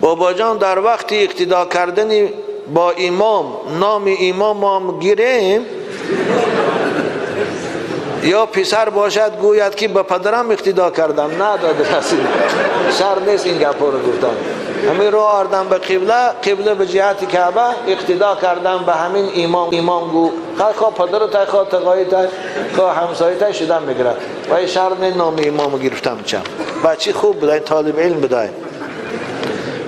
Бобоҷон, дар вақти иқтидо кардани бо имом номи имомам гирем ё писар бошад гӯяд ки ба падарам иқтидо кардам? Надода расид, шар нест ин гапҳоро гуфтан. Ҳамин ро овардан ба қибла, қибла ба ҷиҳати Каъба, иқтидо кардан ба ҳамин имом. Имом гӯ хоҳ падару тай, хоҳ тағои тай, хоҳ ҳамсояи тай шудан мегирад. Ва ин шар не номи имому гирифтам. Чам бачи хуб будай, толиби илм будай.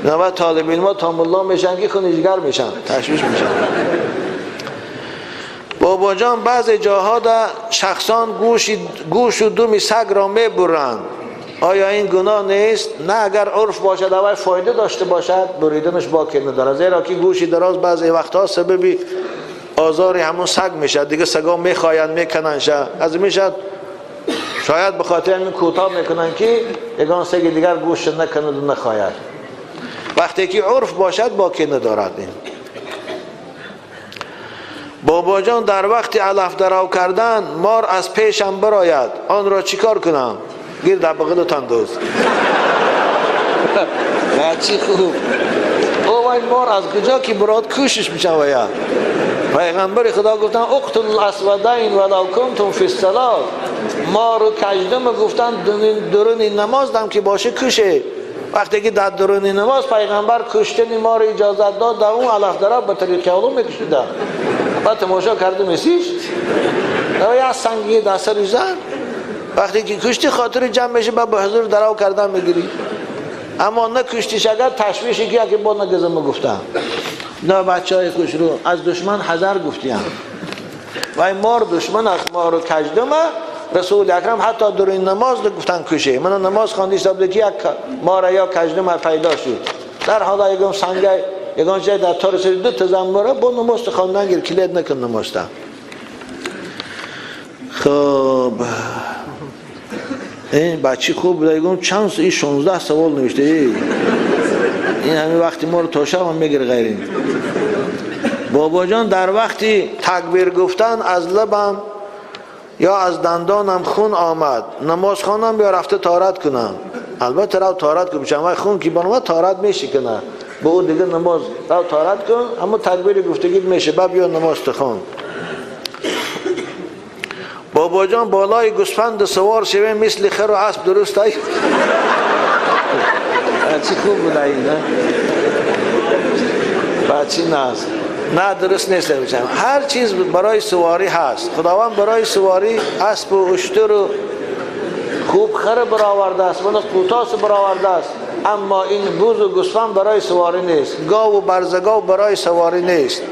Нава толиби илмҳо то мулло мешан ки хунижгар мешан, ташвиш мешан. Бобоҷон, баъзе ҷоҳо да шахсон гӯшу думи саг ро мебуранд, оё ин гуноҳ нест? На, агар урф бошад, аввал фоида дошта бошад, буриданаш боке надорад, зеро ки гӯши дароз баъзе вақтҳо сабаби озори ҳамон саг мешавад. Дига сагҳо мехоянд, мекунанд ша аз мешавад. Шояд ба хотири ҳамин кӯтоҳ мекунанд ки ягон саги дигар гӯшша накунаду нахояд. Вақте ки урф бошад, боке надорад ин. Бобоҷон, дар вақти алаф дарав кардан мор аз пешам барояд, онро чӣ кор кунам? Гир дар бағилатон дӯст. Чӣ хуб, о вай мор аз куҷо ки бурод, кӯшиш мешавая. Пайғамбари Худо гуфтанд: اقتلوا الأسودين ولو كنتم في الصلاة. Мору каждума, гуфтанд, дуруни намоз дам ки боше, куше. Вақте ки дар дуруни намоз пайғамбар куштани моро иҷозат дод, дар он алафдара ба тариқи олу мекушида. Баъд тамошо карда месиш, як санги дар сари зад. Вақте ки кушти, хотири ҷамъ меша, ба ҳузур дарав кардан мегирӣ. Аммо накуштиш агар, ташвише ки яке бо нагазама. Гуфтам, на, бачаҳои хушрӯ, аз душман ҳазар гуфтиям. Вай мор душман аст, мору каждума Расули акрам ҳатто дуруни намоз гуфтан куше. Мана намоз хонди ҳисоб ки як мора ё каждума пайдо шуд, дар ҳола ягон сангай, ягон ҷай дар тори сари ду та замбора бо намоз хондан гир, килет накун намозта. Хоб, ин бачи хуб буда. Ягон чанд ин 16 савол навишта. Ин ҳамин вақти моро то шаб ҳам мегир ғайрин. Бобоҷон, дар вақти такбир гуфтан аз лабам ё аз дандонам хун омад, намоз хонам ё рафта тоҳорат кунам? Албатта, рав тоҳорат кун. Чанд вай хун ки баромад, тоҳорат мешикана. Ба ӯ дига намоз, рав тоҳорат кун, ҳамон такбири гуфтагит меша, ба биё намоз хон. Бобоҷон, болои гӯсфанду савор шавем мисли хиру асп, дуруст ай? Чӣ хуб буда ин бачи наз. На, дуруст нест. Ҳар чиз барои суворӣ ҳаст. Худованд барои суворӣ аспу уштуру хуб хара баровардааст, мана қӯтос баровардааст, аммо ин бузу гӯсфанд барои суворӣ нест, гову барзагов барои суворӣ нест.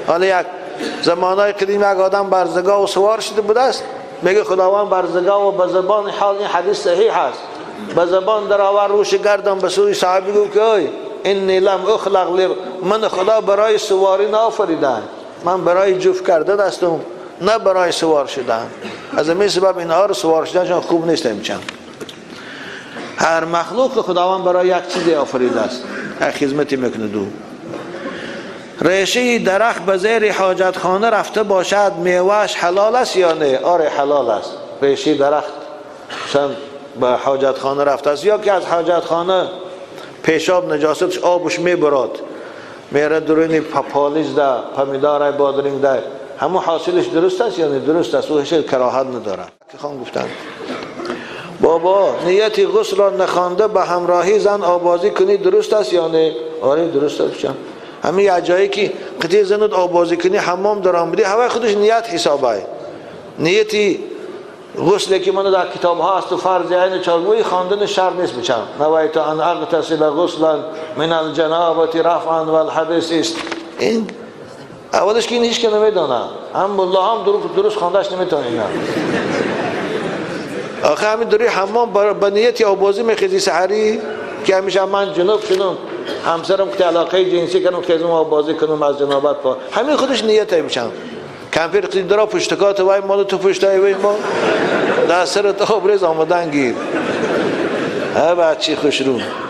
Ҳола як замонҳои қадим як одам барзагову сувор шуда будааст. Мега, Худованд барзагову ба забони ҳол, ин ҳадис саҳиҳ аст, ба забон даровар, рӯши гардон ба сӯи саҳоби, гуфт ки ой, إني لم أخلق, ман Худо барои суворӣ наофаридан, ман барои ҷуфт кардан ҳастам, на барои сувор шудан. Аз ҳамин сабаб инҳоро сувор шуданшон хуб нест. Имчанд ҳар махлуқ Худованд барои як чизе офаридааст, як хизмате мекунад ӯ. Решаи дарахт ба зери ҳоҷатхона рафта бошад, мевааш ҳалол аст ё не? Оре, ҳалол аст. Решаи дарахт масалан ба ҳоҷатхона рафтааст ё ки аз ҳоҷатхона пешоб, наҷосатш, обуш мебурад, мера дуруни полиз да помидорай, бодринг да, ҳамон ҳосилаш дуруст аст ё не? Дуруст аст, ӯ ҳеч кароҳат надорад. Хон гуфтанд: бобо, нияти ғуслро нахонда ба ҳамроҳӣ зан обозӣ кунӣ, дуруст аст ё не? Оре, дуруст аст. Ҳамин як ҷое ки қитъи зануд обозӣ кунӣ, ҳаммом даромадӣ, ҳавай худаш ният ҳисобай. Нияти ғусле ки мана дар китобҳо ҳасту фарзи айни чоргӯи хондани шарт нест. Бичам نويت أن أغتسل غسلا من الجنابة رفعا والحدث است. Ин аввалаш ки ин ҳеч ки намедона, ҳам мулло ҳам дуруст хондаш наметавона. Ина охе ҳамин дури ҳаммом ба нияти обозӣ мехезӣ саҳарӣ, ки ҳамеша ман ҷунуб шудум, ҳамсарам ки алоқаи ҷинсӣ кунам, хезум, обозӣ кунам, аз ҷанобат по, ҳамин худаш нияте. Бичам кампир дара пуштакот вай молу ту пуштай вай мо дар сарат обрез омадан гир. Ҳа, бачи хушрӯ.